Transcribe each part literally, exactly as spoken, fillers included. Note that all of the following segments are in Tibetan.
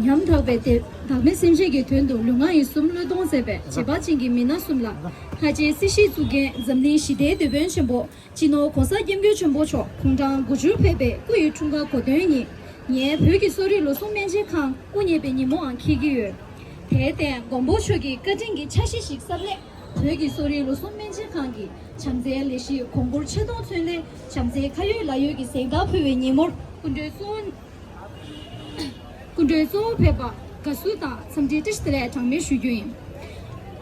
ཉམ་ཐག་པའི་དེ་བདག་མེད་སེམས་ཅན་གྱི་དོན་དུ་ལུས་ངག་ཡིད་གསུམ་བློས་གཏོང་མཛད་པའི་བྱེད་པ་ཅན་གྱི་མི་སྣ་གསུམ་ལ། ལྷ་རྗེའི་སྲིད་ཞིའི་གཙུག་རྒྱན་འཛམ་གླིང་ཞི་བདེའི་དེད་དཔོན་ཆེན་པོ་སྤྱི་ནོར་༸གོང་ས་༸སྐྱབས་མགོན་ཆེན་པོ་མཆོག་དགུང་གྲངས་དགུ་བཅུར་ཕེབས་པའི་སྐུ་ཡི་འཁྲུངས་སྐར་གོ་སྟོན་ཉིན། ངས་བོད་ཀྱི་གསོ་རིག་ལུགས་གསུམ་སྨན་དཔྱད་ཁང་སྐུ་བརྙེས་པའི་ཉིན་མོའང་འཁེལ་གྱི་ཡོད། དེར་བརྟེན་མགོན་པོ་མཆོག་གི་བཀའ་དྲིན་གྱི་ཆ་ཤས་ཤིག་བསམ་ལས། བོད་ཀྱི་གསོ་རིག་ལུགས་གསུམ་སྨན་དཔྱད་ཁང་གི་བྱམས་བརྩེའི་ལས་གཞི་གོང་བཀུར་ཆེ་མཐོང་མཚོན་ལས་བྱམས་བརྩེའི་ཁ་ཡོད་ལག་ཡོད་ཀྱི་གཟེངས་རྟགས་ཕུལ་བའི་ཉིན་མོར་སྐུ་མགྲོན་གཙོ་བོ། སྐུ་མགྲོན་གཙོ་བོ་ཕེབས་པར་དགའ་བསུ་དང་འཚམས་འདྲི་བཀྲ་ཤིས་བདེ་ལེགས་གྲངས་མེད་ཞུ་རྒྱུ་ཡིན།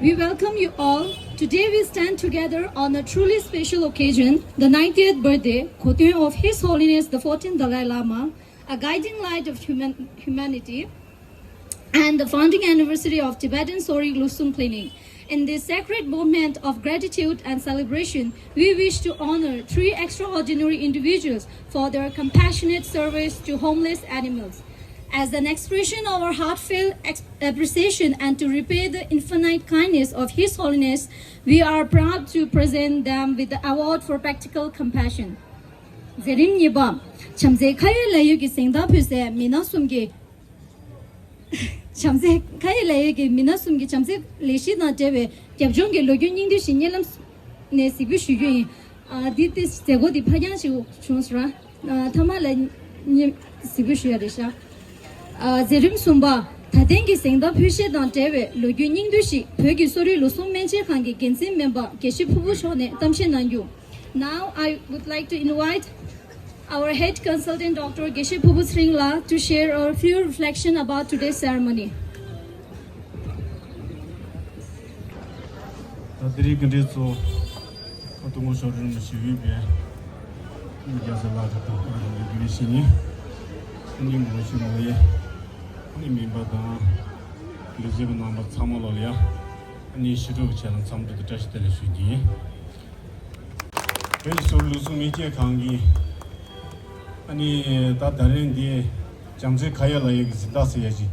We welcome you all. Today we stand together on a truly special occasion, the ninetieth birthday, Khotön of His Holiness the fourteenth Dalai Lama, a guiding light of human- humanity, and the founding anniversary of Tibetan Sorik Lusum Clinic. In this sacred moment of gratitude and celebration, we wish to honor three extraordinary individuals for their compassionate service to homeless animals. As an expression of our heartfelt ex- appreciation and to repay the infinite kindness of His Holiness, we are proud to present them with the Award for Practical Compassion. མཛད་རིམ་གཉིས་པ། བྱམས་བརྩེའི་ཁ་ཡོད་ལག་ཡོད་ཀྱི་གཟེངས་རྟགས་ཕུལ་སའི་མི་སྣ་གསུམ་གྱི། བྱམས་བརྩེ་ཁ་ཡི་ལས་ཡོད་ཀྱི་མི་སྣ་གསུམ་གྱི་བྱམས་བརྩེ་ལས་གཞི་དང་འབྲེལ་བའི་རྒྱབ་ལྗོངས་ཀྱི་ལོ་རྒྱུས་སྙིང་བསྡུས་ཤིག་སྙན་ལམ་ནས་གཟིགས་འབུལ་ཞུ་རྒྱུ་ཡིན། ཨ། འདི་ཏི་མཛད་སྒོ་འདི་ཕར་འགྱངས་ཞིག་བྱུང་སོང་ར། ཨ། མཐའ་མ་ལ་སྙན་གཟིགས་འབུལ་ཞུ་ཡ་རེད་ཤག་ཨ། མཛད་རིམ་གསུམ་པ། ད་ཐེངས་ཀྱི་གཟེངས་རྟགས་ཕུལ་བཤད་དང་འབྲེལ་བའི་ལོ་རྒྱུས་སྙིང་བསྡུས་ཤིག་བོད་ཀྱི་གསོ་རིག་ལུགས་གསུམ་སྨན་དཔྱད་ཁང་གི་འགན་འཛིན་སྨན་པ་དགེ་བཤེས་ཕུར་བུ་མཆོག་ནས་གཏམ་བཤད་གནང་རྒྱུ། Now I would like to invite our head consultant, Doctor Geshe Phubus Ringla, to share a few reflection about today's ceremony. ད་དེ་རིང་གི་འདྲེ་ཚོ་ཨ་ཏུ་ངོ་ཤོར་རིན་མི་ཤེས་ཡོད་པས། ཨ་ནི་རྒྱལ་སྲས་ལགས་ཀྱི་དང་ཁོང་གི་ལས་འགུལ་ཞིག་ཡིན། ཨ་ནི་ངོ་ཤེས་མོ་ཡེ། ཨ་ནི་མིན་པ་དང་། ལས་བྱེད་པ་རྣམ་པ་ཚང་མ་ལོ་ལ་ཡ། ཨ་ནི་ཕྱི་དྲོ་གི་ཆེད་ལ་འཚམས་འདྲི་དང་བཀྲ་ཤིས་བདེ་ལེགས་ཞུ་རྒྱུ་ཡིན། བོད་ཀྱི་གསོ་རིག་ལུགས་གསུམ་སྨན་དཔྱད་ཁང་གིས། ཨ་ནི་ད་ད་རིང་འདི་བྱམས་བརྩེའི་ཁ་ཡོད་ལག་ཡོད་ཀྱི་གཟེངས་རྟགས་ཟེར་ཡ་ཅིག་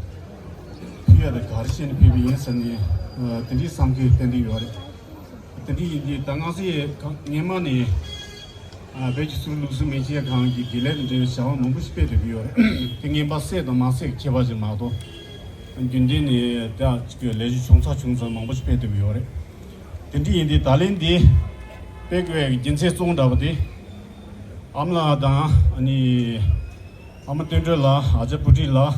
ཕུལ་ཡ་དེ་ག་རེ་བྱས་ནས་ཕུལ་བ་ཡིན་ཟེར་ནས། ཨ། དེ་འདྲའི་བསམ་མཁན་ཏན་ཏན་ཡོད་རེད། དེ་འདྲ་ཡིན་དུས་ད་ང་ཚོས་སྔན་མ་ནས། ཨ། བོད་ཀྱི་གསོ་རིག་ལུགས་གསུམ་སྨན་དཔྱད་ཁང་གི་དགེ་ལས་དང་འབྲེལ་བའི་བྱ་བ་མང་པོ་ཞིག་སྤེལ་བསྡད་ཀྱི་ཡོད་རེད། དེ་ངན་པ་བསད་དང་མ་བསད་ཀྱི་ཁྱད་པར་ཅིག་མ་གཏོགས། རྒྱུན་ལྡན་ནས་ད་ཅིག་ལས་གཞི་ཆུང་ཚགས་ཆུང་ཚགས་མང་པོ་ཞིག་སྤེལ་བསྡད་ཀྱི་ཡོད་རེད། དེ་འདྲ་ཡིན་དུས་ད་ལན་འདི་སྤེལ་དགོས་པའི་རྒྱུ་མཚན་གཙོ་བོ་འདྲ་པོ་དེ། ཨ་མ་ལགས་དང་ཨ་ནི་ཨ་མ་བསྟན་སྒྲོལ་ལགས། ཨ་ཅག་བུ་ཁྲིད་ལགས།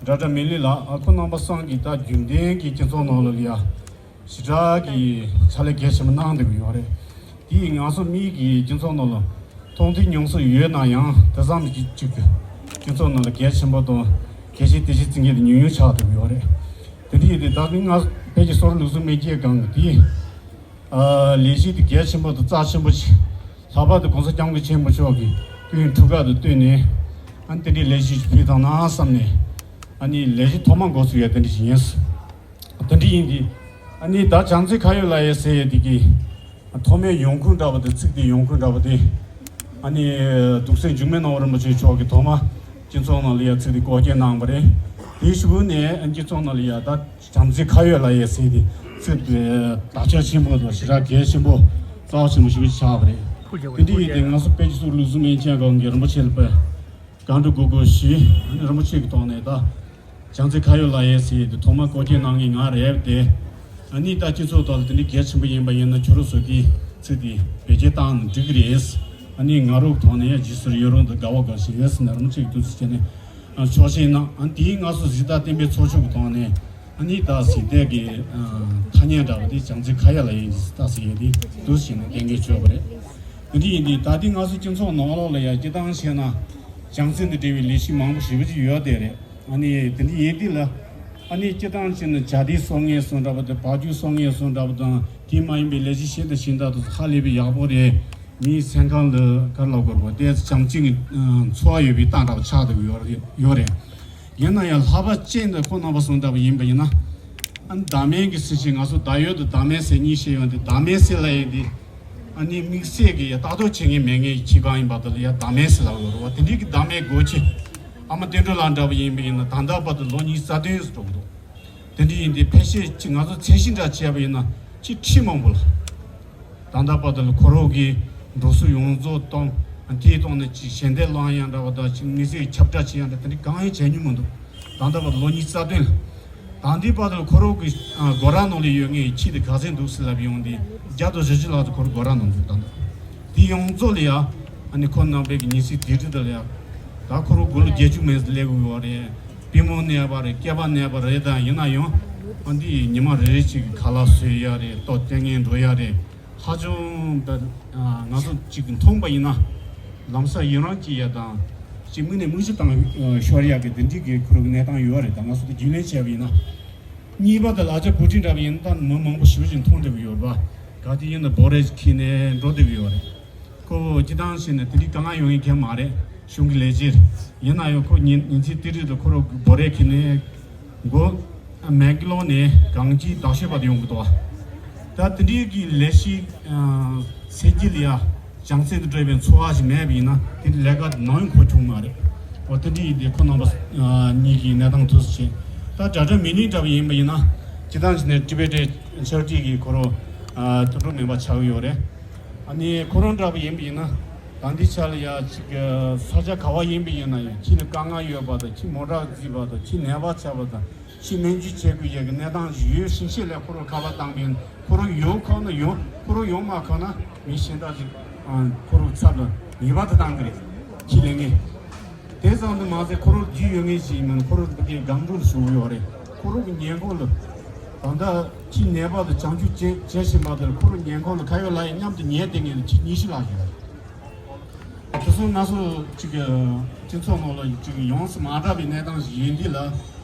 ཌོག་ཊར་མི་ལི་ལགས། ཨ། ཁོང་རྣམ་པ་གསུམ་གྱིས་ད་རྒྱུན་ལྡན་གྱི་སྤྱི་ཚོགས་ནང་ལ་ལ་ཡ་ཞེ་དྲག་གི་ཕྱག་ལས་གལ་ཆེན་པོ་གནང་བསྡད་ཀྱི་ཡོད་རེད། དེ་ཡིས་ང་ཚོ་མིའི་གི་སྤྱི་ཚོགས་ནང་ལ་མཐོང་ཐོས་མྱོང་གསོ་ཡོད་ན་ཡང་དེ་ཙམ་གྱི་ཅིག་སྤྱི་ཚོགས་ནང་ལ་གལ་ཆེན་པོ་དང་གལ་ཆེ་དེ་ཞིག་བརྩི་མཁན་དེ་ཉུང་ཉུང་ཆགས་བསྡད་ཀྱི་ཡོད་རེད། དེ་འདྲ་ཡིན་དུས་ད་ནི་ང་བོད་ཀྱི་གསོ་རིག་ལུགས་གསུམ་སྨན་དཔྱད་ཁང་གི་དེ། ཨ། ལས་གཞི་དེ་གལ་ཆེན་པོ་དང་རྩ་ཆེན་པོ་ཞིག་ལྷག་པར་དུ་༸གོང་ས་༸སྐྱབས་མགོན་ཆེན་པོ་མཆོག་གི་སྐུའི་འཁྲུངས་སྐར་དང་བསྟུན་ནས། ཨ་ནི་དེ་འདྲའི་ལས་གཞི་ཞིག་ཕུལ་ཐུབ་ན་བསམ་ནས། ཨ་ནི་ལས་གཞི་ཐོག་མ་འགོ་ཚུགས་ཡ་དེ་འདྲ་ཞིག་ཡིན། དེ་འདྲ་ཡིན་དུས། ཨ་ནི་ད་བྱམས་བརྩེའི་ཁ་ཡོད་ལག་ཡོད་ཟེར་ཡ་དེ་གི་ཐོག་མའི་ཡོང་ཁུངས་འདྲ་པོ་དེ། ཚིག་དེ་ཡོང་ཁུངས་འདྲ་པོ་དེ། ཨ་ནི་གདུང་སྲས་འཇིགས་མེད་སྣང་བ་རིན་པོ་ཆེ་མཆོག་གིས་ཐོག་མ་སྤྱི་ཚོགས་ནང་ལ་ཡ་ཚིག་དེ་སྐོར་སྐྱོད་གནང་བ་རེད། དེའི་གཞུག་ནས་སྤྱི་ཚོགས་ནང་ལ་ཡ་ད་བྱམས་བརྩེའི་ཁ་ཡོད་ལག་ཡོད་ཟེར་དེ་ཚིག་དེ་དར་ཁྱབ་ཆེན་པོ་དང་ཞེ་དྲག་གལ་ཆེན་པོ་རྩ་བ་ཆེན་པོ་ཞིག་ཆགས་པ་རེད། དེ་འདྲ་ཡིན་དུས་ང་ཚོ་བོད་ཀྱི་གསོ་རིག་ལུགས་གསུམ་སྨན་དཔྱད་ཁང་གི་རིན་པོ་ཆེ་ལ་དཔེ་བཀའ་འདྲི་དགོས་དགོས་ཞུས། ཨ་ནི་རིན་པོ་ཆེ་གི་ཐོག་ནས་ད་བྱམས་བརྩེའི་ཁ་ཡོད་ལག་ཡོད་ཟེར་དེ་ཐོག་མ་སྐོར་སྐྱོད་གནང་མཁན་ང་རེད་དེ། ཨ་ནི་ད་སྤྱི་ཚོགས་ཐོག་ལ་དེ་འདྲའི་གལ་ཆེན་པོ་ཡིན་པ་ཡིན་ན་ཁྱོད་རང་ཚོ་དེའི་ཚིག་དེ་བེད་སྤྱོད་བཏང་ན་འགྲིག་གི་རེད། ཨ་ནི་ང་རང་གི་ཐོག་ནས་ཡང་རྗེས་སུ་ཡི་རང་དང་དགའ་བ་དགའ་ཞིང་ཡོད་ཟེར་ནས་རིན་པོ་ཆེ་གི་ཐུགས་སུ་བྱས་ནས་ཆོག་མཆན་གནང་། ཨ་ནི་དེའི་ང་ཚོ་གཟེངས་རྟགས་བསྟན་པའི་ཚོགས་ཆུང་གི་ཐོག་ནས། ཨ་ནི་ད་གཟེངས་རྟགས་ཀྱི་ཨ་ཐ་སྙད་འདྲ་བ་དེ་བྱམས་བརྩེའི་ཁ་ཡོད་ལག་ཡོད་ཀྱི་གཟེངས་རྟགས་ཟེར་ཡས་དེ་འདུག་བྱས་ནས་གཏན་འཁེལ་བྱས་པ་རེད། དེ་འདྲ་ཡིན་དུས་ད་ལྟའི་ང་ཚོ་སྤྱི་ཚོགས་ནང་ལོགས་ལ་ཡང་སྤྱིར་བཏང་བྱས་ན་བྱམས་བརྩེ་དང་འབྲེལ་བའི་ལས་གཞི་མང་པོ་ཞེ་པོ་ཅིག་ཡོད་བསྡད་རེད། ཨ་ནི་དེ་འདྲ་ཡིན་དུས་ལ། ཨ་ནི་སྤྱིར་བཏང་བྱས་ན་བྱ་དེ་གསོ་མཁན་སོང་འདྲ་བ་དང་། བ་ཕྱུགས་གསོ་མཁན་སོང་འདྲ་བ་དང་། དེ་མ་ཡིན་པའི་ལས་གཞི་གཞན་དང་གཞན་དག་ཏུ་ཧ་ལས་པའི་ཡག་པོ་རེད། མིའི་སེམས་ཁམས་ལ་ག་རེ་ལབ་དགོས་རེད་པ། དེ་བྱམས་བརྩེ་གི་འཚོ་བ་ཡོད་པའི་རྟགས་འདྲ་བ་ཆགས་བསྡད་ཡོད་རེད། ཡིན་ན་ཡང་ལྷག་པ་ཅན་དུ་ཁོང་རྣམ་པ་གསུམ་ལྟ་བུ་ཡིན་པ་ཡིན་ན། ཨ་ནི་བདག་མེད་ཀྱི་སེམས་ཅན། ང་ཚོ་བདག་ཡོད་དང་བདག་མེད་ཟེར་གཉིས་བཤད་ཡོང་དུས། བདག་མེད་ཟེར་ལབ་ཡས་དེ་ཨ་ནི་དམིགས་བསལ་གྱི་ཡ་ལྟ་རྟོག་བྱེད་མཁན་མེད་མཁན་གྱི་ཁྱི་སྒང་ཡིན་པ་དེ་ལ་ཡ་བདག་མེད་ཟེར་ལབ་ཡོད་རེད་པ། དེ་འདྲའི་གི་བདག་མེད་སྒོ་ཕྱེ། ཨ་མ་བསྟན་སྒྲོལ་ལགས་འདྲ་བ་ཡིན་པ་ཡིན་ན་ད་ལྟ་བར་དུ་ལོ་ཉི་ཤུ་རྩ་བདུན་ཙམ་འགྲོ་གི་འདུག་དེ་འདྲ་ཡིན་དུས་ཕལ་ཆེར་ཅིག་ང་ཚོ་ཚད་གཞི་འདྲ་བྱས་པ་ཡིན་ན་ཅིག་ཁྲི་མང་པོ་ལ། ད་ལྟ་བར་དུ་ལ་ཁོ་རང་གིས་འགྲོ་སོང་ཡོངས་རྫོགས་གཏོང་། དེའི་ཐོག་ནས་ཅིག་ཞལ་འདེབས་བླངས་ཡ་འདྲ་བ་དང་། ཅིག་དམིགས་བསལ་ཁྱབ་བསྒྲགས་བྱེད་ཡ་འདྲ། དེ་འདྲ་གང་ཡང་བྱས་མྱོང་མི་འདུག་ད་ལྟ་བར་ལོ་ཉི་ཤུ་རྩ་བདུན། ད་ལྟའི་བར་དུ་ཁོ་རང་གི་སྒོ་ར་ནང་ལ་ཡོད་མཁན་ཁྱི་དེ་ག་ཚད་འདུག་ཟེར་ལབ་ཡོང་དུས་བརྒྱ་དང་བཞི་བཅུ་ལྷག་ཙམ་ཁོ་རང་སྒོ་ར་ནང་འདུག་ད་ལྟ་དེ་ཡོངས་རྫོགས་ལ་ཡ། ཨ་ནི་ཁོ་རྣམ་པའི་གི་ཉིན་སྲིབ་དེ་རིགས་དེ་ལ་ཡ། ད་ཁོ་རང་དགུང་ལོ་བརྒྱད་ཅུ་མན་ཙམ་སླེབས་ཡོད་རེད། པུས་མོ་ན་བ་རེད། སྐེད་པ་ན་བ་རེད། ད་ཡིན་ན་ཡང་ཨ་འདི་ཉི་མ་རེ་རེ་གཅིག་གི་ཁ་ལག་བཟོ་ཡ་རེད། ལྟོ་སྟེར་མཁན་འགྲོ་ཡ་རེད། ཧ་ཅང་ད་ང་ཚོ་གཅིག་མཐོང་པ་ཡིན་ན་ལམ་སང་ཡི་རང་སྐྱེ་ཡ་དང་གཅིག་མིག་ནས་མིག་ཆུ་བཏང་ཤོར་ཡ་གི་དེ་འདྲའི་གི་ཁོ་རང་གི་གནས་སྟངས་ཡོད་རེད། ད་ང་ཚོ་དེ་རྒྱུས་ལོན་བྱས་པ་ཡིན་ན། གཉིས་པ་དེ་ལ་ཨ་ཅག་བུ་ཁྲིད་འདྲ་བ་ཡིན་ན་ད་མི་མང་པོ་ཞེ་པོ་ཅིག་མཐོང་བསྡད་ཀྱི་ཡོད་རེད་པ། ག་དུས་ཡིན་ན་འབོ་རས་ཁྱེར་ནས་འགྲོ་བསྡད་ཀྱི་ཡོད་རེད། ཁོ་སྤྱིར་བཏང་བྱས་ན་དེ་འདྲའི་དཀའ་ངལ་ཡོང་མཁན་མ་རེད། གཞུང་གི་ལས་བྱེད་ཡིན་ན་ཡང་ཁོ་ཉིན་ཉིན་མཚན་དེ་རིང་དུ་ཁོ་རང་འབོ་རས་ཁྱེར་ནས་མགོ་མེག་ལོ་ནས་གངས་སྐྱིད་རྡ་ཤོད་བར་དུ་ཡོང་གི་འདུག་བ། ད་དེ་འདྲའི་གི་ལས་གཞི་ཚེ་སྐྱིད་ལ་ཡ་བྱམས་བརྩེ་དང་འབྲེལ་བའི་འཚོ་བ་ཞིག་མེད་པ་ཡིན་ན་དེ་ལས་ཀ་ནམ་ཡང་འགོ་བཙུགས་མ་རེད། འོ་དེ་འདྲ་ཡིན་དུས་ཁོ་རྣམ་པ་གཉིས་ཀྱི་གནས་སྟངས་ཐུགས་སུ་ཆེ། ད་ཌོག་ཊར་མི་ལིན་འདྲ་བ་ཡིན་པ་ཡིན་ན་སྤྱིར་བཏང་བྱས་ན་ཊི་བེ་ཊན་ཆེ་རི་ཊི་གི་ཁོ་རང་མཐུན་གྲོགས་མེམ་བར་ཆགས་ཀྱི་ཡོད་རེད། ཨ་ནི་ཁོ་རང་འདྲ་བ་ཡིན་པ་ཡིན་ན་ད་ལྟའི་ཆ་ལ་ཡ་ཅིག་ས་ཆ་ག་བ་ཡིན་པ་ཡིན་ན་ཡང་ཁྱི་ལ་དཀའ་ངལ་ཡོད་པ་དང་ཁྱི་མོ་ཊ་རྫིས་པ་དང་ཁྱི་ནད་པ་ཆགས་པ་དང་། ཕྱི་སྨན་བཅོས་བྱེད་དགོས་ཡས་ཀྱི་གནས་སྟངས་ཤིག་ཡོད་ཕྱིན་ཆད་ལས་ཁོ་རང་ཁ་པར་བཏང་པས་ཁོ་རང་ཡོང་ཁོ་ན་ཡོང་། ཁོ་རང་ཡོང་མ་ཁོ་ན་མི་གཞན་དག་ཅིག་ཁོ་རང་ཚབ་ལ་ངེས་པར་དུ་བཏང་གི་རེད། ཁྱི་ལེན་མཁན། དེ་ཙམ་དུ་མ་ཟད་ཁོ་རང་རྒྱུས་ཡོད་མཁན་ཞིག་ཡིན་མིན་ཁོ་རང་འདི་གའི་སྒང་དྲུག་ལ་བཞུགས་ཡོད་རེད། ཁོ་རང་གི་ཉེ་འཁོར་ལ་ད་ལྟ་ཁྱི་ནད་པ་དང་བྱང་ཆུབ་བྱེད་བྱེད་བཞིན་པ་དེར་ཁོ་རང་ཉེ་འཁོར་ལ་ག་ཡོད་ལ་ཡང་མཉམ་དུ་ཉལ་བསྡད་མཁན་ཁྱི་ཉི་ཤུ་ལྷག་ཡོད་རེད། དེ་སོང་ང་ཚོ་གཅིག་གི་སྤྱི་ཚོགས་ནང་ལ་གཅིག་ཡོངས་སུ་མ་གྲགས་པའི་གནས་སྟངས་ཤིག་ཡིན་དུས་ལ།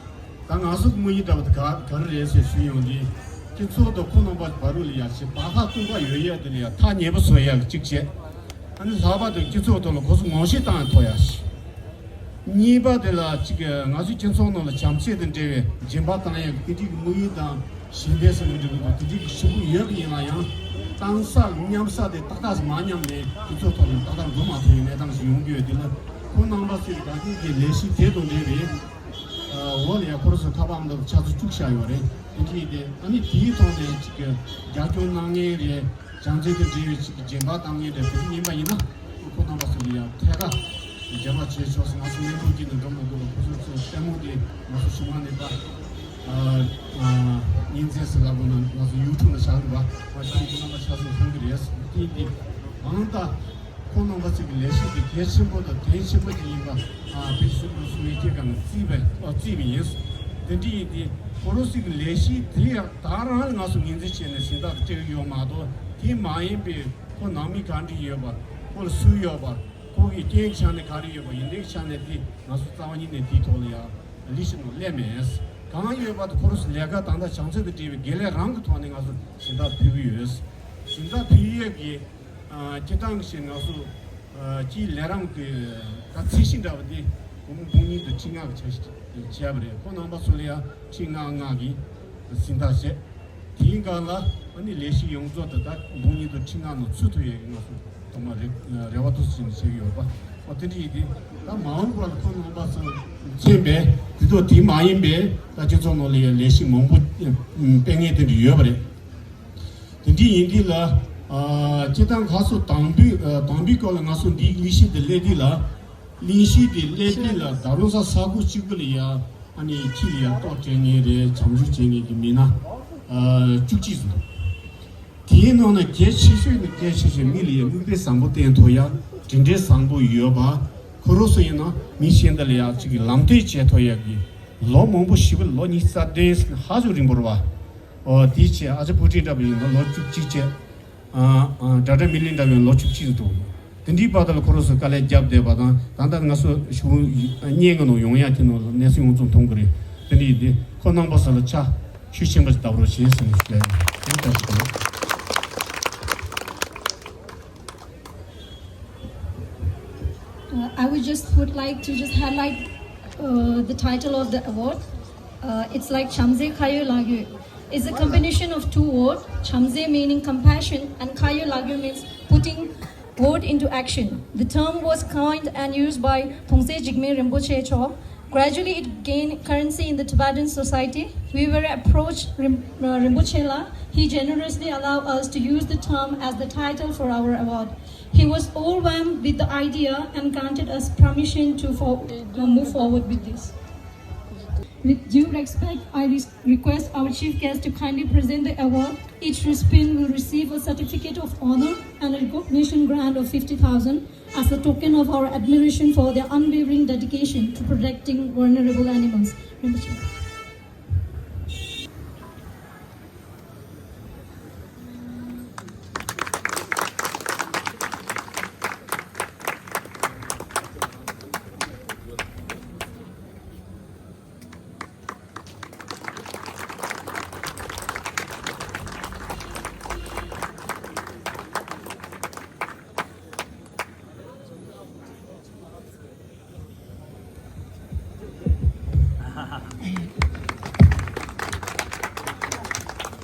ད་ང་ཚོ་གི་དམིགས་ཡུལ་འདྲ་བོ་དེ་ག་ག་རེ་རེད་ཟེར་ཞུས་ཡོང་དུས། སྤྱི་ཚོགས་དང་ཁོང་རྣམ་པ་བར་ལ་ཡ་ཞིག་བར་ཐག་སྟོང་པ་ཡོད་ཡ་དེ་ལ་ཡ་ཐག་ཉེ་པོ་བཟོ་ཡ་གཅིག་བྱས། ཨ་ནི་ལྷག་པར་དུ་སྤྱི་ཚོགས་ཐོག་ལ་ཁོ་ཚོ་ངོ་ཤེས་བཏང་ཡ་ཐོག་ཡ་ཞིག་གཉིས་པ་དེ་ལ་གཅིག་ང་ཚོའི་སྤྱི་ཚོགས་ནང་ལ་བྱམས་བརྩེ་དང་འབྲེལ་བའི་སྦྱིན་པ་བཏང་ཡ་དེ་འདྲའི་དམིགས་ཡུལ་དང་ཞི་བདེ་ཟེར་མི་འདྲ་བོ་དང་དེ་འདྲའི་ཞུ་གི་ཡོད་པ་ཡིན་ན་ཡང་བཏང་ས་མཉམ་ས་དེ་ཏག་ཏག་མ་མཉམ་ནས་སྤྱི་ཚོགས་ཐོག་ནས་ཏག་ཏག་འགྲོ་མ་ཐུབ་པའི་གནས་སྟངས་ཤིག་ཡོང་གི་ཡོད་དེ་ལ་ཁོང་རྣམ་པ་ཚོས་ད་ལྟའི་གི་ལས་གཞི་དེ་དང་འབྲེལ་བའི་འོག་ལ་ཡང་ཁོ་རང་ཚོ་ཁ་པར་འདི་ཆ་ཚང་བཅུག་བཞག་ཡོད་རེད། དེ་འདྲའི་དེ་ཨ་ནི་དེའི་ཐོག་ནས་ཅིག་གི་རྒྱབ་སྐྱོར་གནང་མཁན་རེད། བྱམས་བརྩེ་དང་འབྲེལ་བའི་ཅིག་གི་སྦྱིན་པ་བཏང་མཁན་རེད། དེ་འདྲ་ཡིན་པ་ཡིན་ན་ཁོང་རྣམ་པ་ཚོ་ལ་ཡང་ཐད་ཀར་འབྲེལ་བ་བྱེད་ཆོག་ཟེར། ང་ཚོ་སྨན་ཁང་གཅིག་ནས་འགྲོ་མི་དགོས་པར་ཁོ་ཚོ་ཚོ་ལྟད་མོ་དེ་ང་ཚོ་གཞུང་ལ་ནས་ད་ཉིན་མཚན་ཟེར་ལབ་དགོས་ན་ང་ཚོ་ཡུ་ཊུབ་ལ་བཞག་དགོས་པ་ང་ཚོ་ཁོང་རྣམ་པ་ཆ་ཚང་མཐོང་གི་རེད། དེ་ཡིན་དུས་གང་ལྟར། ཁོང་རྣམ་པ་ཚོ་གི་ལས་གཞི་དེ་གལ་ཆེན་པོ་དང་དོན་ཆེན་པོ་ཅིག་ཡིན་པ་ཨ་བེད་སྤྱོད་གསུང་བའི་སྐྱེས་སྐར་ནས་བརྩིས་པ་ཨ་བརྩིས་པ་ཡིན། དེ་འདྲ་ཡིན་དུས་ཁོ་རང་ཚོ་གི་ལས་གཞི་དེ་ཡང་ད་རང་ལ་ང་ཚོ་ངོས་འཛིན་བྱས་ནས་གཟེངས་རྟགས་དེ་སྤྲད་ཀྱི་ཡོད་མ་གཏོགས་དེ་མ་ཡིན་པའི་ཁོ་ནང་མི་ག་འདྲ་ཡོད་པ། ཁོ་ལ་སུ་ཡོད་པ། ཁོ་གི་རྐྱེན་གྱི་ཆ་ནས་ག་རེ་ཡོད་པ་ཡིན་དེ་གི་ཆ་ནས་དེ་ང་ཚོ་རྩ་བ་ཉིད་ནས་དེའི་ཐོག་ལ་ཡང་ལས་གཞི་ནང་སླེབས་མེད། གང་ཡོད་པ་དེ་ཁོ་རང་ཚོ་ལས་ཀ་ད་ལྟ་བྱམས་བརྩེ་དང་འབྲེལ་བའི་དགེ་ལས་རང་གི་ཐོག་ནས་ང་ཚོ་གཟེངས་རྟགས་ཕུལ་གྱི་ཡོད། གཟེངས་རྟགས་ཕུལ་ཡས་ཀྱི། སྤྱིར་བཏང་བཞིན་ང་ཚོ་སྤྱིའི་ལས་རིམ་གྱི་ད་ཚད་གཞི་འདྲ་བ་དེ་སྒོར་མོ་འབུམ་གཉིས་དང་ཁྲི་ལྔ་གི་ཆ་ཞིག་བྱས་པ་རེད། ཁོང་རྣམ་པ་ཚོ་ལ་ཡང་ཁྲི་ལྔ་ལྔ་གི་གཟེངས་རྟགས་བྱས། དེའི་སྒང་ལ་ཨ་ནི་ལས་གཞི་ཡོངས་རྫོགས་དེ་ད་འབུམ་གཉིས་དང་ཁྲི་ལྔ་ནང་ཚུད་ཐུབ་ཡས་ཀྱི་ང་ཚོ་ཐོག་མ་རེ་རེ་བ་ཐུགས་སུ་ཆེ་ནས་བྱེད་ཀྱི་ཡོད་པ། ཨོ་དེ་འདྲ་ཡིན་དུས་ད་མ་འོངས་པར་ཁོང་རྣམ་པ་ཚོ་མཚོན་པའི་དེ་ཚོ་དེ་མ་ཡིན་པའི་ད་སྤྱི་ཚོགས་ནང་ལ་ཡང་ལས་གཞི་མང་པོ་སྤེལ་མཁན་དེ་འདྲ་ཡོད་པ་རེད། དེ་འདྲ་ཡིན་དུས་ལ། ཨ་སྤྱིར་བཏང་ཁ་སོ་དང་པོའི་ཨ་དང་པོའི་སྐོར་ལ་ང་ཚོ་འདིའི་གླེང་གཞི་དེ་སླེབས་དུས་ལ། གླེང་གཞི་དེ་སླེབས་དུས་ལ་ད་རུང་ས་ས་ཁུག་གཅིག་པུ་ལ་ཡ་ཨ་ནི་ཁྱི་ལ་ཡ་ལྟོ་སྤྲད་མཁན་རེད། བྱམས་སྐྱོང་བྱེད་མཁན་གྱི་མི་སྣ་ཨ་བཅུ་གཅིག་ཙམ་འདུག་དེའི་ནང་ནས་གལ་ཆེ་ཤོས་ནི་གལ་ཆེ་ཤོས་མི་ལ་ཡ་མིག་དཔེ་བཟང་པོ་བསྟན་ཐུབ་ཡ། དྲིན་དྲན་བཟང་པོ་ཡོད་པ། ཁོ་རང་ཚོ་ཡིན་ན་མི་གཞན་དག་ལ་ཡ་གཅིག་གི་ལམ་སྟོན་བྱེད་ཐུབ་ཡ་གི་ལོ་མང་པོ་ཞེ་པོ་ལོ་ཉི་ཤུ་རྩ་བདུན་ཧ་ཅང་རིང་པོ་རེད་བ། ཨོ་དེའི་ཆེད་ཨ་ཅག་བུ་ཁྲིད་འདྲ་པོ་ཡིན་ན་ལོ་བཅུ་གཅིག་བྱས། ཨ་ཨ་ཌོག་ཊར་མི་ལིན་འདྲ་པོ་ཡིན་ན་ལོ་བཅུ་གཅིག་འདུག་དེ་འདྲའི་བར་དུ་ལ་ཁོ་རང་ཚོ་དཀའ་ལས་བརྒྱབ་བསྡད་པ་དང་ད་ལྟ་ང་ཚོ་གཞུང་བརྙན་གྱི་ནང་ཡོང་ཡ་དེ་ནང་ལ་གནས་ཚུལ་ཡོངས་རྫོགས་མཐོང་གི་རེད། དེ་འདྲ་ཡིན་དུས་ཁོ་རྣམ་པ་ཚོ་ལ་ཕྱག་ཤུགས་ཆེན་པོ་ཞིག་བརྡབ་རོགས་བྱེད་ཟེར་ནས་ཞུ་ཡ་ཡིན། དེ་ལྟར་ཞིག་ཨ། Uh, I would just would like to just highlight uh, the title of the award. Uh, it's like Chamze Khayo Lagyo. It's a combination of two words, Chamze meaning compassion and Khayo Lagyo means putting word into action. The term was coined and used by Thongse Jigme Rinpoche Cho. Gradually, it gained currency in the Tibetan society. We were approached Rim, uh, Rinpoche La. He generously allowed us to use the term as the title for our award. He was overwhelmed with the idea and granted us permission to for, uh, move forward with this. With due respect, I re- request our chief guest to kindly present the award. Each recipient will receive a certificate of honor and a recognition grant of fifty thousand as a token of our admiration for their unwavering dedication to protecting vulnerable animals. Rinpoche.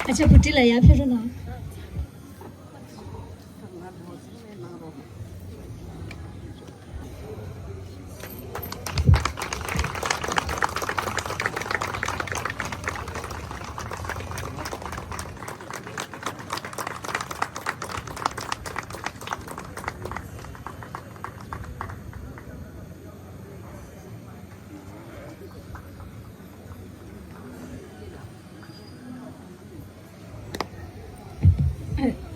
ཨ་ཅག་བུ་ཏི་ལ་ཡར་ཕེབས་རོགས་གནང་།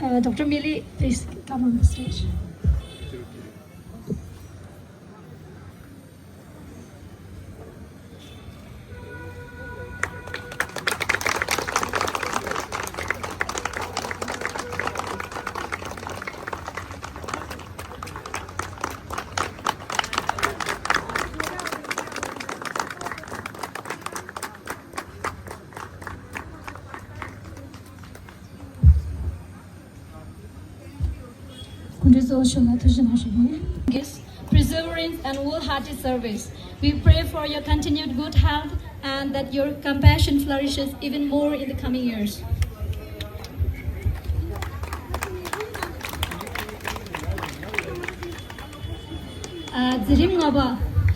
Uh, Doctor Mili, please come on the stage. སྐུ་མགྲོན་གཙོ་བོ་མཆོག་ལ་ཐུགས་རྗེ་གནང་ཞུ་རྒྱུ་ཡིན། Yes, perseverance and wholehearted service. We pray for your continued good health and that your compassion flourishes even more in the coming years. ཨ། འཛིན་རིམ་ལྔ་པ་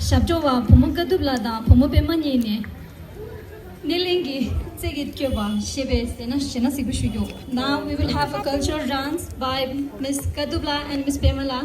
ཞབས་བྲོ་བ་བུ་མོ་དཀའ་ཐུབ་ལགས་དང་བུ་མོ་པད་མ་གཉིས་ནས། སྣེ་ལེན་གྱི་རྩེ་གི་སྐྱོད་པ་ཞེས་པའི་ཟེར་ན་ཞེ་ན་གཟིགས་པོ་ཞུ་རྒྱུ། Now we will have a cultural dance by Miss Kadubla and Miss Pemala.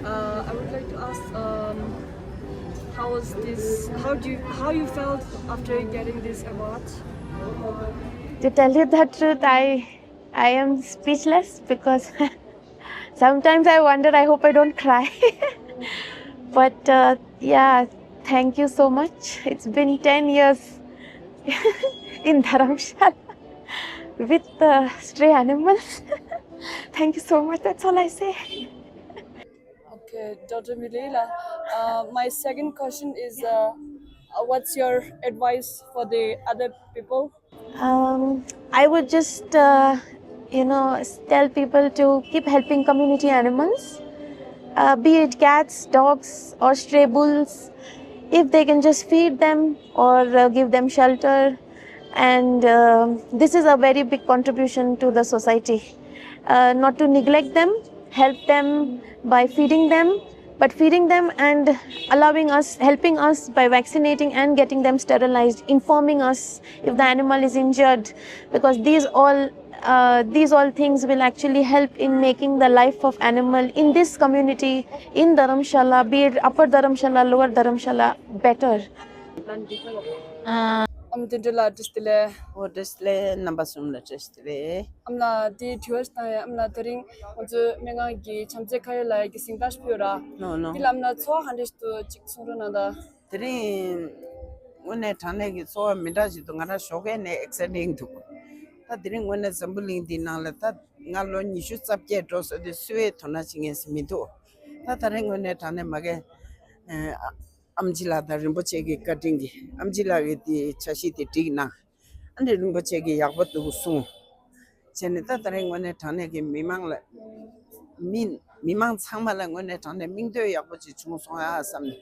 Uh, I would like to ask, um, how was this? How do you, how you felt after getting this award? To tell you the truth, I I am speechless because sometimes I wonder, I hope I don't cry. But uh, yeah, thank you so much. It's been ten years in Dharamshala with uh, stray animals. Thank you so much. That's all I say. Okay, Doctor Milila, uh, my second question is, uh, uh, what's your advice for the other people? Um, I would just, uh, you know, s- tell people to keep helping community animals, uh, be it cats, dogs, or stray bulls. If they can just feed them or uh, give them shelter, and uh, this is a very big contribution to the society. Uh, not to neglect them, help them by feeding them, but feeding them and allowing us, helping us by vaccinating and getting them sterilized, informing us if the animal is injured, because these all uh, these all things will actually help in making the life of animal in this community, in Dharamshala, be it Upper Dharamshala, Lower Dharamshala, better. ཨ་མ་དོན་གྲུབ་ལགས་བཀྲ་ཤིས་བདེ་ལེགས། ཨོ་བཀྲ་ཤིས་བདེ་ལེགས། རྣམ་པ་གསུམ་ལ་བཀྲ་ཤིས་བདེ་ལེགས། ཨ་མ་ལགས་དེ་དྲི་བ་ཞིག་བཏང་ཡ། ཨ་མ་ལགས་དེ་རིང་ང་ཚོའི་སྨན་ཁང་གི་བྱམས་བརྩེ་ཁ་ཡོད་ལགས་ཀྱི་གཟེངས་རྟགས་ཤིག་ཕུལ་ཡོད་ར། ནོ་ནོ། དེ་ལ་ཨ་མ་ལགས་ཚོར་བ་ག་འདྲ་ཞིག་འདུག་ཅིག་གསུང་རོགས་གནང་དང་། དེ་རིང་དངོས་གནས་དྲང་གནས་ཀྱི་ཚོར་བ་མི་འདྲ་ཞིག་འདུག་ང་རང་ཞོགས་ཀས་ནས་ཨེག་སའི་ཊིང་འདུག་ད་དེ་རིང་དངོས་གནས་འཛམ་བུ་གླིང་འདིའི་ནང་ལ་ད་ང་ལོ་ཉི་ཤུ་རྩ་བརྒྱད་འགྲོ་ས་དུས་སུ་བའི་དོ་སྣང་བྱེད་མཁན་ཞིག་མི་འདུག་ད་ད་རིང་དངོས་གནས་དྲང་གནས་མ་གི་ཨ་ཨམ་ཆི་ལགས་དང་རིན་པོ་ཆེ་གི་བཀའ་དྲིན་གྱིས་ཨམ་ཆི་ལགས་ཀྱིས་དེ་འཆར་གཞི་དེ་བསྒྲིགས་གནང་། ཨ་ནི་རིན་པོ་ཆེ་གིས་ཡག་པོ་འདུག་གསུངས། བྱས་ནས་ད་ད་རེས་དངོས་གནས་དྲང་གནས་ཀྱི་མི་མང་ལ་མི་མི་མང་ཚང་མ་ལ་དངོས་གནས་དྲང་གནས་མིང་འདོན་ཡག་པོ་ཅིག་བྱུང་སོང་ཨ་བསམ་ནས།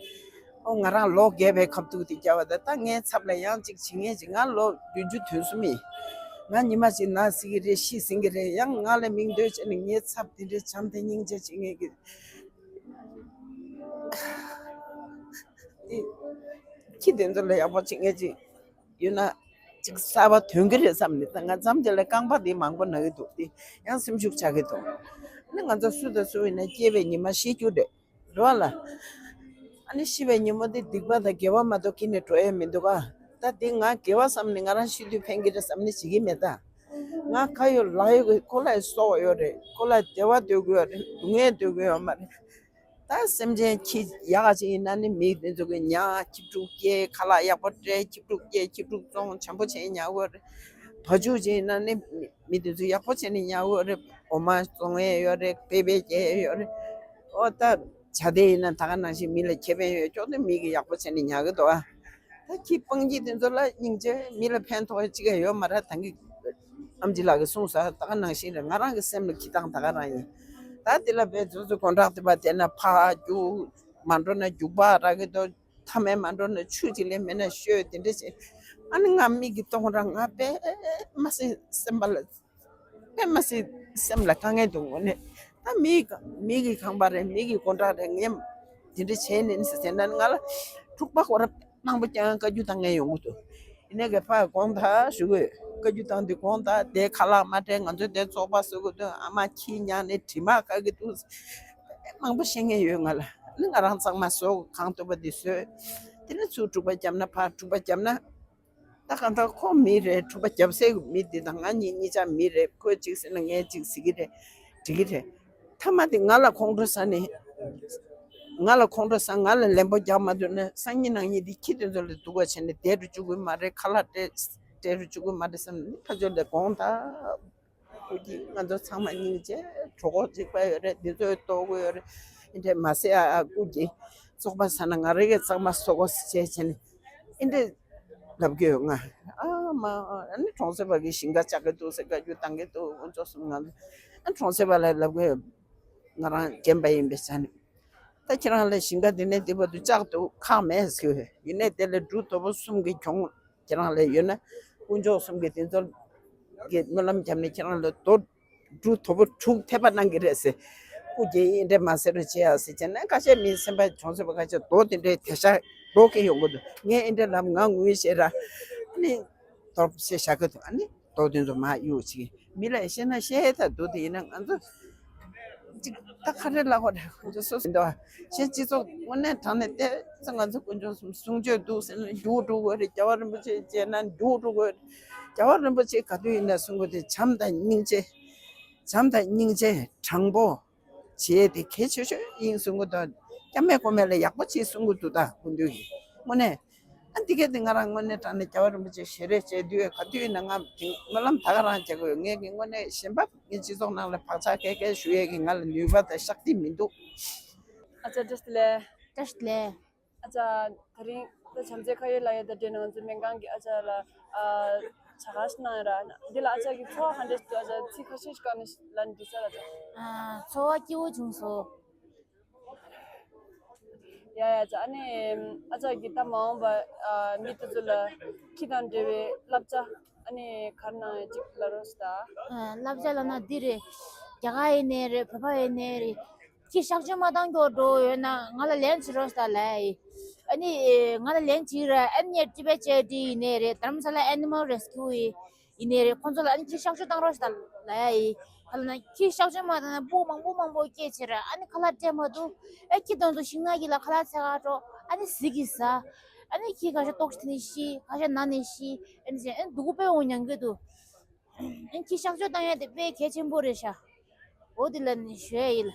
ཨོ་ང་རང་ལོ་རྒས་པའི་ཁ་ཐུག་དེ་རྒྱབ་པ་ད་ད་ངའི་ཚབ་ལ་ཡང་ཅིག་བྱེད་མཁན་ཅིག་ང་ལོ་བདུན་ཅུ་དོན་གསུམ་ཡིན། ང་ཉི་མ་ཅིག་ན་སྲིད་ཀྱི་རེད། ཤི་ཟིན་གྱི་རེད། ཡང་ང་ལ་མིང་འདོན་བྱས་ནས་ངའི་ཚབ་དེ་འདྲའི་བྱམས་དང་སྙིང་རྗེ་བྱེད་མཁན་གྱི་ཁྱི་དེ་ཚོ་ལ་ཡག་པོ་བྱེད་མཁན་ཅིག་ཡོད་ན་ཅིག་གསར་པ་ཐོན་གྱི་རེད་བསམ་ནས། ད་ང་མཚམས་དེ་ལ་རྐང་པ་དེ་མང་པོ་ན་གི་འདུག་དེ་ཡང་སེམས་ཤུགས་ཆག་གི་འདུག་ཨ་ནི་ང་ཚོ་སུ་དང་སུ་ཡིན་ན་སྐྱེས་པའི་ཉི་མ་ཤི་རྒྱུ་རེད། རེད་བ་ལ། ཨ་ནི་ཤི་བའི་ཉིན་མོ་འདི་སྡིག་པ་དང་དགེ་བ་མ་གཏོགས་ཁྱེར་ནས་འགྲོ་ཡས་མི་འདུག་ག་ད་འདི་ང་དགེ་བ་བསམ་ནས་ང་རང་ཤི་དུས་ཕན་གྱི་རེད་བསམ་ནས་བྱེད་ཀྱི་མེད་ད། ང་ཁ་ཡོད་ལག་ཡོད་ཀྱི་ཁོ་ལ་ཡི་སྲོག་ཡོད་རེད། ཁོ་ལ་བདེ་བ་འདོད་ཀྱི་ཡོད་རེད། སྡུག་བསྔལ་འདོད་ཀྱི་ཡོད་མ་རེད། ད་སེམས་ཅན་ཁྱི་ཡག་ག་ཅིག་ཡིན་ན་ནི་མི་དེ་ཚོ་གི་ཉ་ཁྱི་ཕྲུག་སྐྱེ་ཁ་ལག་ཡག་པོ་སྤྲད། ཁྱི་ཕྲུག་སྐྱེ་ཁྱི་ཕྲུག་བཙོང་བྱམས་པོ་བྱས་ཉར་དགོས་རེད། བ་ཕྱུགས་ཅིག་ཡིན་ན་ནི་མི་དེ་ཚོ་ཡག་པོ་བྱས་ནས་ཉར་དགོས་རེད། འོ་མ་བཙོང་ཡས་ཡོད་རེད། པེ་པེ་སྐྱེ་ཡས་ཡོད་རེད། ཨོ་ད་བྱ་དེ་ཡིན་ན་ད་ག་ནང་བཞིན་མི་ལ་ཁེ་ཕན་ཡོད་ཀྱོག་དེ་མི་གི་ཡག་པོ་བྱས་ནས་ཉར་གི་འདུག་ཨ། ད་ཁྱི་སྤང་ཁྱི་དེ་ཚོ་ལ་སྙིང་རྗེ། མི་ལ་ཕན་ཐོགས་ཅི་ག་ཡོད་མ་རེད། ད་གི་ཨམ་ཆི་ལགས་ཀྱིས་གསུངས་ས་ད་ག་ནང་བཞིན་རེད། ང་རང་གི་སེམས་ལ་ཁྱི་སྟངས་ད་ག་རང་ཡིན། ད་དེ་ལ་བས་ཚོ་ཚོ་དགོང་དྲག་དེ་པ་དེ་ན་ཕ་རྒྱུག་མ་འགྲོ་ན་རྒྱུག་པ་རག་གི་འདུག་མཐའ་མའི་མ་འགྲོ་ན་ཆུ་ཅིག་ལས་མེད་ན་ཤོད་དེ་འདྲ་བྱེད། ཨ་ནི་ང་མིག་གིས་མཐོང་ར་ང་དཔེ་མ་སྲིད་སེམས་པ་ལ་དཔེ་མ་སྲིད་སེམས་ལ་དཀའ་ངལ་འདུག་དངོས་གནས། ད་མི་ག་མི་གི་ཁང་པ་རེད། མི་གི་དགོང་དྲག་རེད། ངས་དེ་འདྲ་བྱས་ནས་ཟེར་ན་ང་ལ་འཁྲུག་པ་ཁོ་ར་མང་པོ་རྐྱང་བཀའ་བཀྱོན་བཏང་མཁན་ཡོང་གི་འདུག་ཡིན་ནའི་གི་ཕ་དགོངས་དག་ཞུ་དགོས། བཀའ་བཀྱོན་བཏང་དུས་དགོངས་དག་དེ་ཁ་ལག་མ་སྤྲད། ང་ཚོས་དེ་བཙོག་པ་བཟོ་གི་འདུག་ཨ་མ་ཁྱི་ཉག་ནས་དྲི་མ་བཀག་གི་འདུག་མང་པོ་བཤད་མཁན་ཡོད་ང་ལ། ནི་ང་རང་གཙང་མ་བཟོ། གང་ཐུབ་པ་དེ་བཟོས། དེ་ནས་ཚུར་འཁྲུག་པ་བརྒྱབ་ན་ཕར་འཁྲུག་པ་བརྒྱབ་ན། ད་གང་ལྟར་ཁོ་མི་རེད། འཁྲུག་པ་བརྒྱབ་སའི་མི་འདི་དང་ང་གཉིས་གཉིས་ཆ་མི་རེད། ཁོས་གཅིག་ཟེར་ན་ངས་གཅིག་ཟེར་གི་རེད། འགྲིག་གི་རེད། མཐའ་མ་དེ་ང་ལ་ཁོང་ཁྲོ་ཟ་ནས། ང་ལ་ཁོང་ཁྲོ་ཟ། ང་ལ་ལན་པོ་རྒྱག་མ་ཐུབ་ན་སང་ཉིན་གནངས་ཉིན་དེ་ཁྱི་དེ་ཚོ་ལ་སྡུག་པ་བྱས་ནས་བསྡད་རུ་བཅུག་གི་མ་རེད། ཁ་ལག་སྤྲད་སྤྲད་རུ་བཅུག་གི་མ་རེད་བསམ་ནས་ཕར་ཕྱོགས་ལ་དགོངས་དག་སྐུ་མཁྱེན། ང་ཚོ་ཚང་མ་སྙིང་རྗེ། གྲོད་ཁོག་གཅིག་པ་ཡོད་རེད། འདི་ཚོས་ལྟོ་དགོས་ཡོད་རེད། འདི་འདྲས་མ་ཟེར་ཨ། ཨ་སྐུ་མཁྱེན། བཙོག་པ་ཟ་ན་ང་རང་གིས་གཙང་མ་བཟོ་དགོས་ཟེར་བྱས་བྱས་ནས་འདི་འདྲས་ལབ་ཀྱི་ཡོད། ང་ཨ་མ་ཨ་ནི་གྲོང་གསེབ་པ་གིས་ཞིང་ཁ་བཅག་གི་འདུག་ཟེར་བཀའ་བཀྱོན་བཏང་གི་འདུག་དཀོན་མཆོག་གསུམ། ང་ཨ་གྲོང་གསེབ་པ་ལ་ལབ་ཀྱི་ཡོད། ང་རང་རྒན་པ་ཡིན་པའི་ཆ་ནས། ད་ཁྱེད་རང་ལ་ཞིང་ཁ་འདི་ནས་འདི་བར་དུ་བཅག་ཏུ་ཁག་མེད་ཟེར། ཡིན་ནའི་དེ་ལས་འབྲུ་དོ་པོ་གསུམ་གྱི་གྱོང་ཁྱེད་རང་ལ་ཡོད་ན། དཀོན་མཆོག་གསུམ་གྱིས་དེ་ཚོ་གི་སྨོན་ལམ་བརྒྱབ་ནས་ཁྱེད་རང་ལ་རྡོ་འབྲུ་དོ་པོ་དྲུག་ཐེབས་པ་གནང་གི་རེད་ཟེར། སྐུ་མཁྱེན་འདི་འདྲས་མ་ཟེར་རོགས་བྱེད་ཨ་ཟེར་བྱས་ན། ཁ་ཤས་མི་སེམས་པ་གྱོང་སེམས་པ་ཁ་ཤས་རྡོ་དེ་འདྲས་དེ་ཤ་རྡོ་སྐྱེ་ཡོང་གི་འདུག་ངས་འདི་འདྲས་ལབ། ང་ངུས་བཤད་ར། ཨ་ནི་རྡོ་བཤད་བཞག་གི་འདུག་ཨ་ནི། དོ་དེ་ཚོ་མ་གཡུག་ཅིག་མི་ལ་བཤད་ན་བཤད་ད་འདུག་དེ་ཡིན་ན་ང་ཚོ་ཅིག་ད་ག་རེ་ལབ་དགོས་རེད། ཁོ་ཚོ་སོ་སོ་འདུག་གཞན་སྤྱི་ཚོགས་དངོས་གནས་དྲང་གནས་བལྟས་ཚེ་ང་ཚོ་དཀོན་མཆོག་གསུམ་གསུང་ཆོས་འདུག་ཟེར་ན་རྒྱུགས་འགྲོ་དགོས་རེད། རྒྱལ་བ་རིན་པོ་ཆེ་མཇལ་ན་རྒྱུགས་འགྲོ་དགོས་རེད། རྒྱལ་བ་རིན་པོ་ཆེ་ག་དུས་ཡིན་ན་གསུང་གི་འདུག་བྱམས་དང་སྙིང་རྗེ། བྱམས་དང་སྙིང་རྗེ། དྲང་པོ། བྱས་ཏེ་གལ་ཆེ་ཤོས་ཡིན་གསུང་གི་འདུག་སྐྱབས་མེད་ཀོ་མེད་ལ་ཡག་པོ་བྱེད་གསུང་གི་འདུག་ད་སྐུ་མདུན་གྱིས་དངོས་གནས། ཨ་འདི་གས་དེ་ང་རང་དངོས་གནས་དྲང་གནས་རྒྱལ་བ་རིན་པོ་ཆེ་ཞལ་རས་མཇལ་དུས་ག་དུས་ཡིན་ན་ང་དེ་སྨོན་ལམ་ད་ག་རང་བྱེད་དགོས་ཡོད། ངས་ཀྱི་དངོས་གནས་གཞན་པ་ངའི་སྤྱི་ཚོགས་ནང་ལ་བག་ཆགས་སྐད་སྐད་ཞུ་ཡས་ཀྱི་ང་ལ་ནུས་པ་དང་ཤག་ཏི་མི་འདུག་ཨ་ཅག་བཀྲ་ཤིས་བདེ་ལེགས། བཀྲ་ཤིས་བདེ་ལེགས། ཨ་ཅག་དེ་རིང་ད་བྱམས་བརྩེ་ཁ་ཡོད་ལགས་ཡོད་དང་འབྲེལ་ནས་ང་ཚོའི་སྨན་ཁང་གི་ཨ་ཅག་ལ་ཨ་ཕྱག་ཁ་ཞིག་གནང་ཡོད་ར། འདི་ལ་ཨ་ཅག་གི་ཚོར་བ་ག་འདྲས་འདུག་ཨ་ཅག་ཚིག་ཁ་ཤས་ཤིག་བཀག་ནས་ལབ་འདི་ས་ལ་ཨ་ཚོར་བ་སྐྱིད་པོ་བྱུང་སོང་། ཡ་ཡ་ཅག་ཨ་ནི་ཨ་ཅག་གིས་ད་མ་འོངས་པ་ཨ་མི་དེ་ཚོ་ལ་ཁྱི་དང་འབྲེལ་བའི་བསླབ་བྱ་ཨ་ནི་ག་རེ་གནང་ཡོད་ཅིག་ལབ་རོགས་ཞུ་ད། ཨ་བསླབ་བྱ་ལབ་ན་འདི་རེད། རྒྱ་གར་ཡིན་ནའི་རེད། བོད་པ་ཡིན་ནའི་རེད། ཁྱི་གཤག་བཅོས་མ་བཏང་མགྱོགས་འགྲོ་ཡོད་ན་ང་ལ་ལན་བྱེད་རོགས་ཞུ་ད་ལབ་ཡ་ཡིན། ཨ་ནི་ང་ལ་ལན་གཅིག་ར་ཨ་ནི་ཊི་བེཊ་ཅེ་རི་ཊི་ཡིན་ནའི་རེད། དྷ་རམ་ས་ལ་ཨེ་ནི་མལ་རེ་སི་ཀིའུ་ཡིན། ཡིན་ནའི་རེད། ཁོང་ཚོ་ལ་ཨ་ནི་ཁྱི་གཤག་བཅོས་བཏང་རོགས་ཞེས་ལབ་ཡ་ཡིན། ད་ལབ་ན་ཁྱི་གཤག་བཅོས་མ་བཏང་ན་སྤུ་མང་པོ་མང་པོ་སྐྱེས་བྱས་ར། ཨ་ནི་ཁ་ལག་སྤྲད་མ་ཐུབ། ཨེ་ཁྱི་དོན་དུ་ཤིང་ནགས་ཀྱི་ལ་ཁ་ལག་འཚོལ་ག་འགྲོ། ཨ་ནི་ཟིག་གིས་ཟ། ཨ་ནི་ཁྱི་ཁ་ཤས་ལྟོགས་ཤི་ནས་ཤི། ཁ་ཤས་ན་ནས་ཤི། ཨ་ནི་བྱས་ཨ་ནི་སྡུག་པོ་དཔེ་འོང་མྱང་གི་འདུག་ཨ་ནི་ཁྱི་གཤག་བཅོས་བཏང་ཡ་དེ་དཔེ་གལ་ཆེན་པོ་རེད་ཤག་འོ་དེ་ལ་ནི་ཞུ་ཡ་ཡིན་ལ།